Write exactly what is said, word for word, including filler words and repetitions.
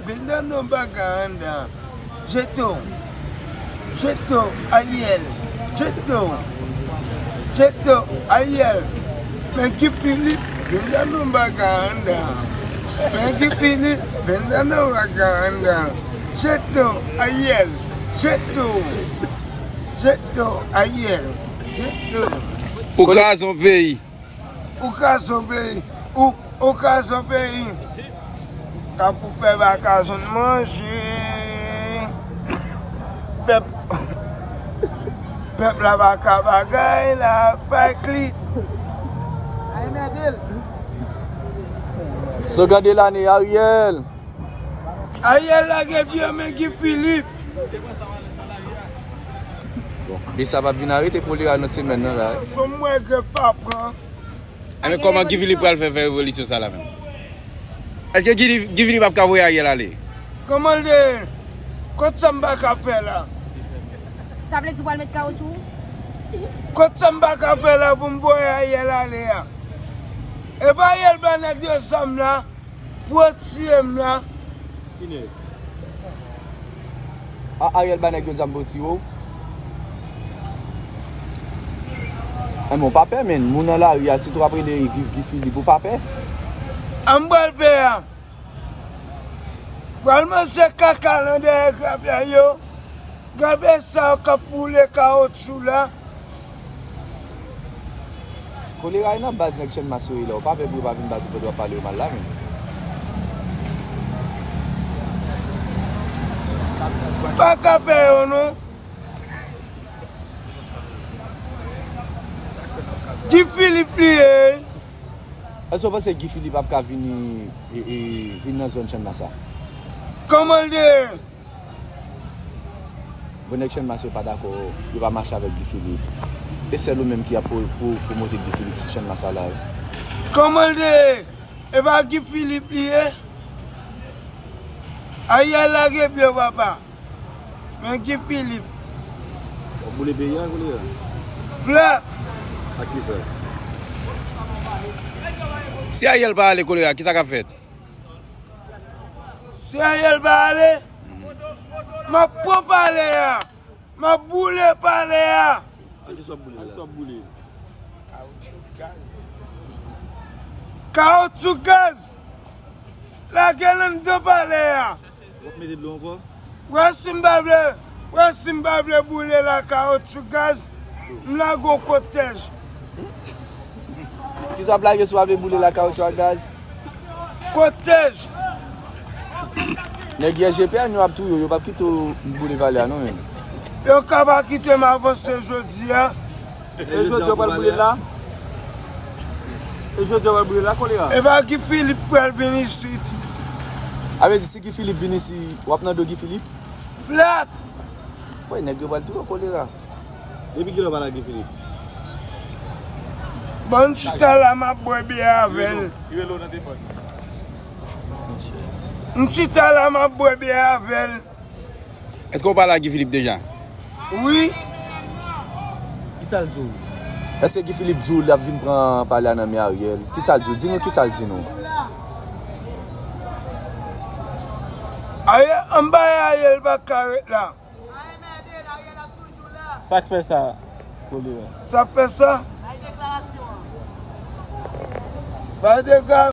Vin dan nou bagay anndan. Jeto. Jeto, Ariel. Jeto. Jeto, Ariel. Men Guy Philippe, vin dan nou bagay anndan. Men Guy Philippe, vin dan nou bagay anndan. Jeto, Ariel. Jeto. Jeto, Ariel. Jeto. Ou kraze yon peyi. Ou kraze yon peyi. Ou, ou kraze yon peyi. K ap pou pèp la ka jwenn manje. Pèp, pèp la pa ka bagay la, fèk li. Slogan de lane, Ariel. Ariel lage pye men Guy Philippe. Bon, e sa p ap vin arete Kolera nan semèn nan la. Son mwen ke pa pran. Enben, kòman Guy Philippe pral fè, fè revolisyon sa la menm? Èske Guy, Guy Philippe ap ka voye Ariel ale? Kòman l te ye? Kot sa m pa ka fè la? Sa vle di w pral met kawotchou? Kot sa m pa ka fè la pou m voye Ariel ale a? E pa Ariel ba nèg yo zam la pou yo tiye m la? Ki nèg? A, Ariel ba nèg yo zam pou yo tiye w? Enben, w pa pè, menn. Moun nan lari a, si w ap rele viv Guy Philippe, ou pa pè? An m pral pè a. Pral manje kaka nan dèyè grapyay yo. Grapyay sa yo k ap boule kawotchou la. Kolera e nan baz nèg Channmas yo ye la. Ou pa pè pou yo pa vin bat ou pandan w ap pale yo mal la menm. Pa ka pè yo non. Guy Philippe li ye. Èske w panse Guy Philippe ap ka vini, e, e, vin nan zòn Channmas sa? Kòman l te ye? Bon, nèg Channmas yo pa dakò, yo pa mache avèk Guy Philippe. E sèl ou menm ki ap pou, pou, pwomote Guy Philippe sou Channmas sa la wi. Kòman l te ye? E pa Guy Philippe li ye? Ariel lage pye w papa. Men Guy Philippe. W ap boule peyi a, Kolera? Plat. Ak kisa? Si Ariel pa ale, Kolera, kisa k ap fèt? Si Ariel pa ale, m ap pran palè a. M ap boule palè a. Ak kisa w ap boule la? Ak kisa w ap boule? Kawotchou, gaz. Lage l anndan palè a. W ap mete dlo ankò? Wè si m pa vle, wè si m pa vle boule la kawotchou gaz, m lage w kotèj. Kisa w ap lage si w pa vle boule la kawotchou ak gaz? Kotèj. Nèg I S G P N yo ap touye w, yo p ap kite w boule palè a non menm. Yo ka pa kite m avanse jodi a. E jodi w pral boule la? E jodi w pral boule la, Kolera? E pa Guy Philippe pral vin isit. A vle di si Guy Philippe vin isi, w ap nan do Guy Philippe? Plat! Wè, nèg yo pral touye w, Kolera. Depi kilè w pa la Guy Philippe? Bon, m chita la, m ap bwè byè avè l. M chita la, m ap bwè byè avè l. Èske w pale ak Guy Philippe deja? Wi. Kisa l di w? Èske Guy Philippe di w l ap vin pran palè a nan men Ariel? Kisa l di w? Di nou kisa l di nou. Ariel, anba Ariel pa ka ret la. Sa k fè sa, Kolera? Sa k fè sa? Bay deklarasyon an. Bay deklarasyon.